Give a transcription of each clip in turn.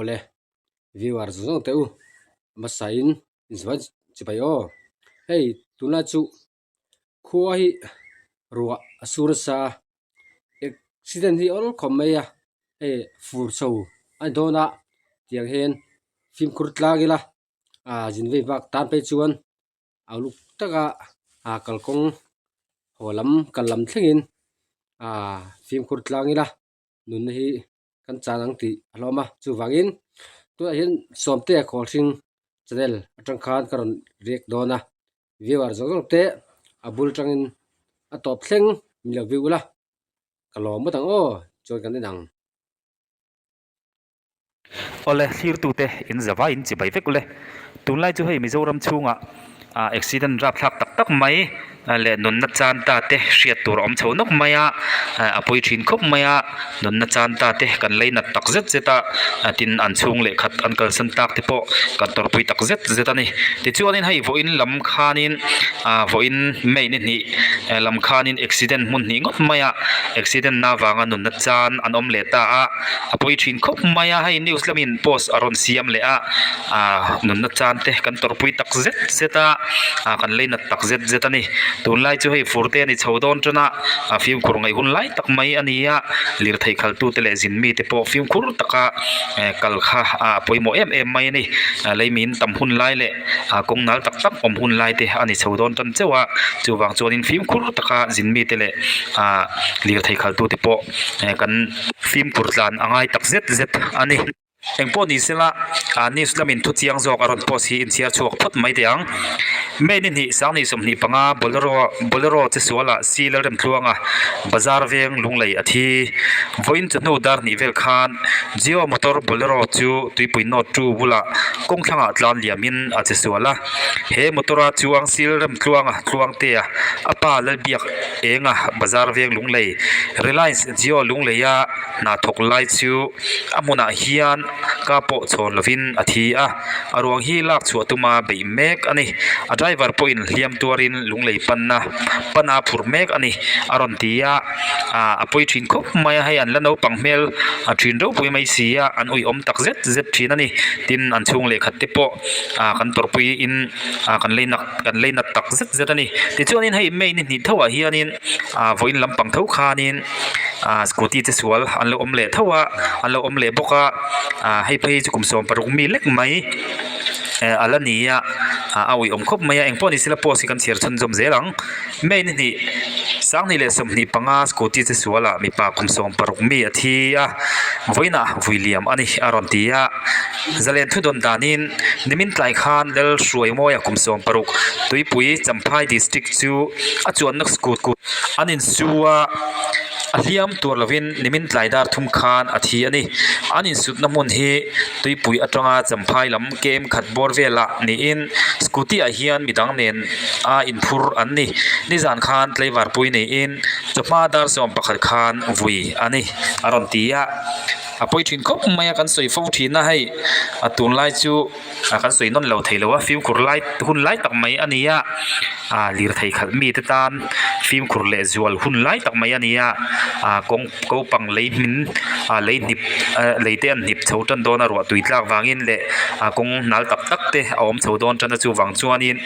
Awle viewer zawng zawng teh u hmasa in inzawh chibai aw hei tunlai chu khua hi ruah a sur nasa a accident hi awl khawp mai a hei fur chho a ni dawn a tiang hian fimkhur tlang ila ah zin vei vak tan phei chuan a uluk taka ah kalkawng haw lam kal lam thlengin ah fimkhur tlang ila nunna hi kan chan ang tih a hlawm a chuvangin tunah hian Sawmtea Khawlhring channel atang khan ka rawn react dawn a viewer zawng zawng te a bul atangin a tawp thleng min lo view ula ka lawm ngawt ang aw chuan kan en ang. Awle thlirtute in zava in chibai vek ule. Tunlai chu hei Mizoram chhungah accident rapthlak tak tak mai leh nunna chan ta te hriat tur a awm chho nawk mai a, a pawi thin khawp mai a, nunna chan ta te kan lei nat tak zet zet a, tin an chhung leh khat an kalsan tak te pawh kan tawrhpui tak zet zet a ni. Tichuanin hei vawiin lam khanin vawiin May ni hnih lam khanin accident hmun hnih ngawt mai a, accident na avanga nunna chan an awm leh ta a, a pawi thin khawp mai a, hei news lamin post a rawn siam leh a. Ahh nunna chan te kan tawrhpui tak zet zet a ah kan lei nat tak zet zet a ni tunlai chu hei fur te a ni chho dawn tan a ah fimkhur ngaih hun lai tak mai a ni a lirthei khalh tu te leh zin mi te pawh fimkhur taka eh kal kha ah pawimawh em em mai a ni ah lei min tam hun lai leh ah kawng nal tak tak awm hun lai te a ni chho dawn tan chauh a chuvang chuanin fimkhur taka zin mi te leh ah lirthei khalh tu te pawh eh kan fimkhur tlan a ngai tak zet zet a ni. Engpawh ni sela, ah news lamin thu chiang zawk a rawn post hi inchhiar chhuak phawt mai teh ang. May ni hnih, Sanghnih 25 Bolero Bolero che sualah Si Lalremtluanga bazar veng lunglei a thi. Vawiin chu hnu dar hnih vel khan Jio motor Bolero chu tuipui North 2 bulah kawng thlangah tlan liamin a che sual a. He motor-a chuang Si Lalremtluanga Tluangtea a pa Lalbiak Enga bazar veng lunglei Reliance Jio lungleia hna thawk lai chu a hmunah hian ka pawh chhawn lovin a thi a, a ruang hi lak chhuah tuma beih mek a ni. A driver pawhin hliam tuarin lunglei panna pana phur mek a ni a rawn ti a, ah a pawi thin khawp mai a, hei an la naupang hmel a thin ropui mai si a, an uiawm tak zet zet thin a ni. Tin, an chhung lehkhat te pawh ah kan tawrhpui in ah kan lei nak kan lei nat tak zet zet a ni. Tichuanin hei May ni hnih tho ah hianin ah vawiin lampang tho khanin ah scooty che sual an lo awm leh tho a an lo awm leh bawk a ah hei phei chu kum 16 mi lek mai eh a la ni a ah a uiawm khawp mai a engpawh ni sela post hi kan chhiar chhunzawm zel ang May ni hnih 2025 scooty che sualah mipa kum 16 mi a thi a vawiinah vui liam a ni a rawn ti a zalen thu dawn danin nimin tlai khan Lalhruaimawia kum 16 tuipui Champhai district chu a chuanna scooty an insu a a hliam tur lovin nimin tlai dar thum khan a thi a ni. An insutna hmun hi tuipui atanga Champhai lam kem khat bawr velah niin scooty ah hian midang nen a inphur an ni. Nizan khan tlaivar pui niin chawhma dar 11 khan vui a ni a rawn ti a. A pawi thin khawp mai a kan sawi fo thin a hei a tunlai chu. Ah kan sawi nawn lo thei lo a fimkhur lai hun lai tak mai a ni a ah lirthei khalh mite tan fimkhur leh zual hun lai tak mai a ni a ah kawng ko pang lei hmin ah lei hnip ah lei te an hnip chho tan dawn a ruah tui tlak vangin leh ah kawng hnal tak tak te a awm chho dawn tan a chuvang chuanin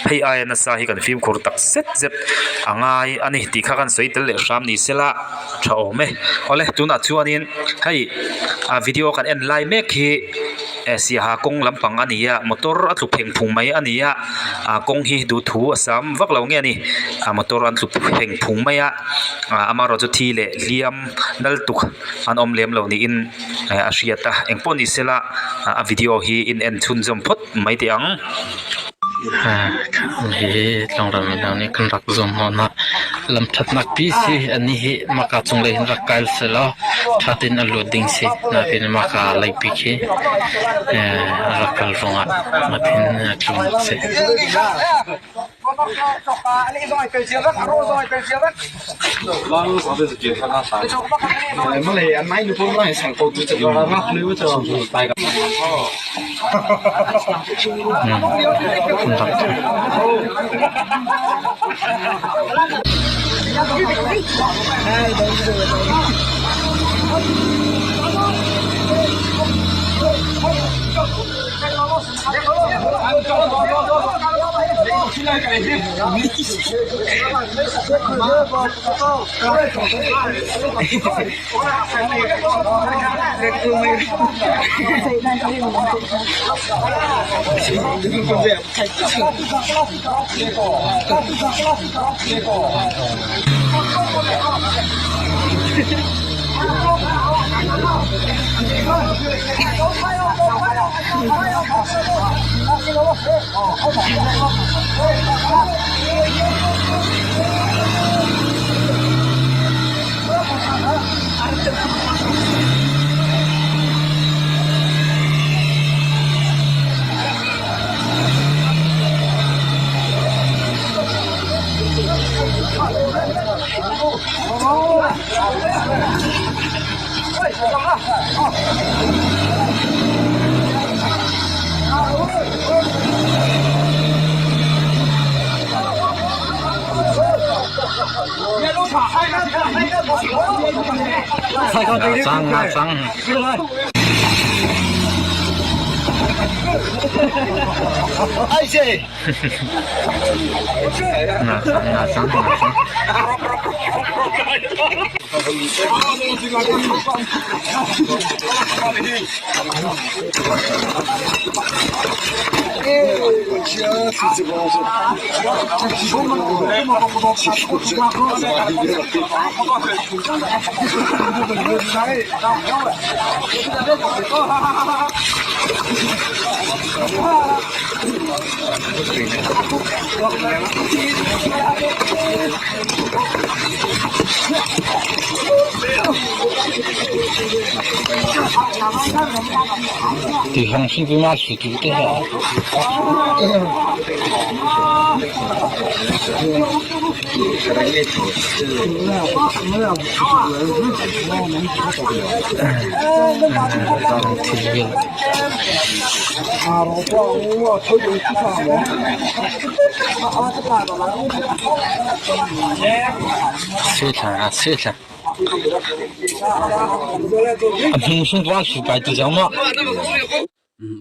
hei aia nasa hi kan fimkhur tak zet zet a ngai a ni tih kha kan sawi tel leh hram ni sela tha awm e awle tunah chuanin hei ah video kan en lai mek hi. Eh siaha kawng lampang a ni a motor a tlu pheng phung mai a ni a ah kawng hi duhthu a sam vak lo nge a ni ah motor an tlu pheng phung mai a ah amaherawh chu thi leh hliam nal tuk an awm lem lo niin eh a hriat a engpawh ni sela a video hi in en chhunzawm phawt mai teh ang. Hi tlangram in nih kan rak zuam hna lam thatnak pi si ani hi maka cunglei hin rak kai selaw tha tein a lut ding si nakin maka lei pi khi rak kal ruangah nakin a tlung si.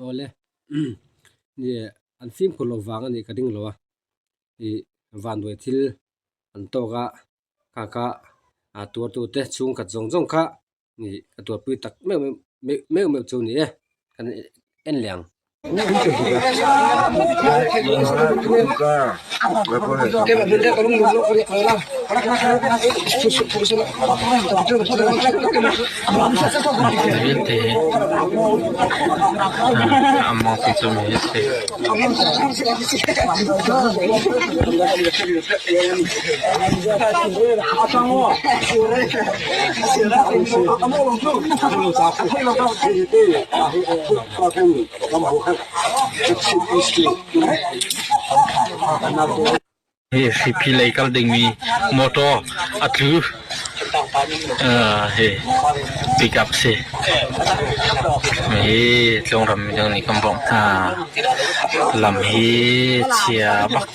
Awle an fimkhur loh vang a nih ka ding lo a ih vanduai thil an tawk a kha kha a tuartu te chhungkhat zawng zawng kha ih a tuarpui tak meuh meuh meuh meuh chu a ni e kan en leh ang. Hi hriphi lei kal dingmi motor a tlu. Hi pickup si. Hi tlawngram minung nih kan bawmh hna. Lam hi chia bak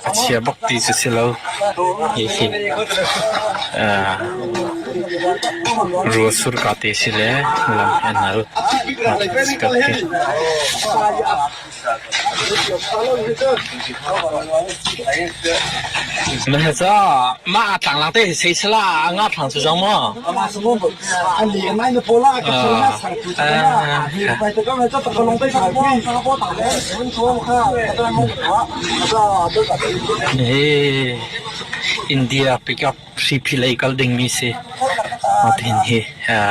a chia bak ti cu si lo. Hihi rul surka te si le lam hi a nal. Pickup hi. Mah tlanglang te hi sei sala a nga thlang cu zong maw? Hi India pickup hriphi lei kal dingmi si. Matihin hi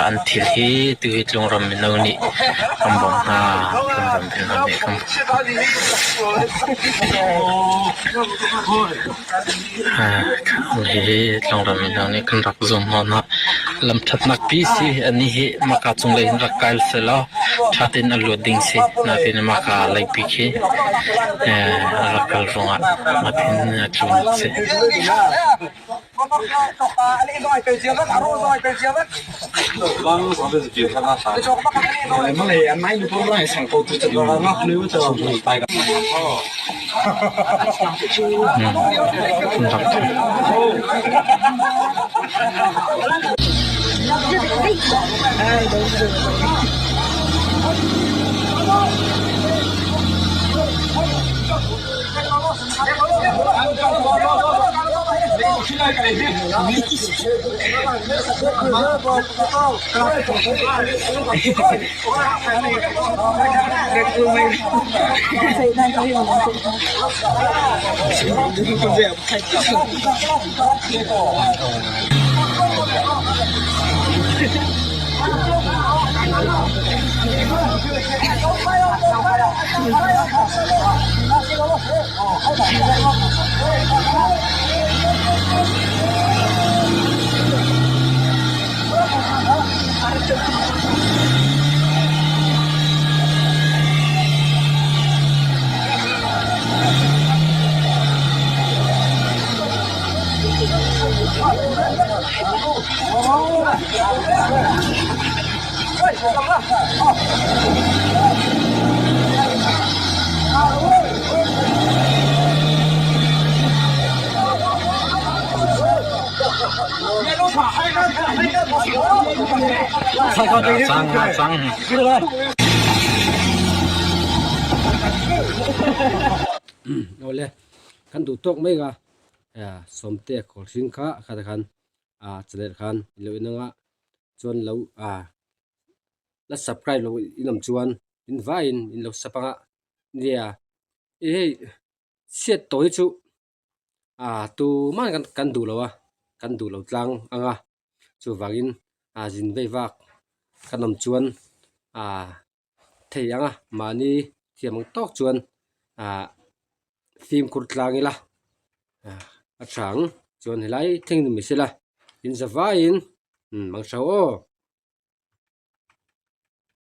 an thil hi tuhi tlungram mino nih kan bawmh hna. Tlungram mino nih kan bawmh Hihi tlungram mino nih kan rak zum hna. Lam ṭhatnak pi si. Anih hi maka cunglei hin rak kai selaw ṭha tein a luat ding si. Nain maka lei pi khi a rak kal ruangah matihin a tlun si. Awle kan duh tawk mai nga sawmte kawr hring kha kha khan ah channel khan ilo en anga chuan lo ah la subscribe lo in awm chuan in vaiin in lo sub anga nia i hei chhiat tawh hi chu ah tumah kan kan duh lo a kan duh lo tlang anga chuvangin ah zin vei vak kan awm chuan ah thei ang a mahni thiam ang tawk chuan ah fimkhur tlang ila ah a tha ang chuan helai thleng ni mai se la in za vaiin mang hrau aw.